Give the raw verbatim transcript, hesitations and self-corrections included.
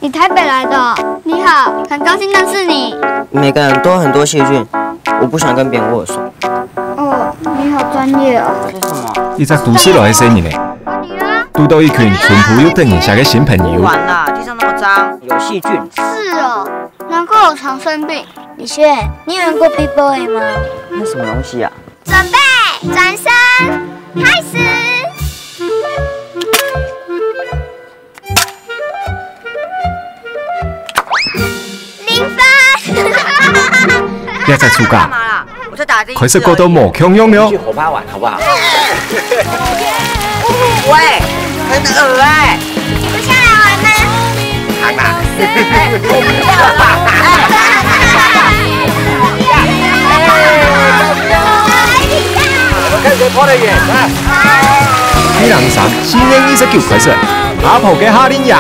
你台北来的哦？你好，很高兴认识你。每个人都有很多细菌，我不想跟别人握手。哦，你好专业哦。这是什么？一隻都市來个細人仔，哦，你呢？堵到一群淳樸又得人惜个新朋友。完了，地上那么脏。有细菌。是哦，难怪我常生病。李軒，你有用过 Big Boy 吗？那什么东西啊？准备，掌声开始。零分。這隻暑假，干嘛啦？我才打第一次而已。開始過到無共樣了。去河邊玩好不好？喂，很恶欸。你不下来玩吗？行啦。我看谁跑得远，来。二零二三，四月二十九開始，阿婆个夏令營。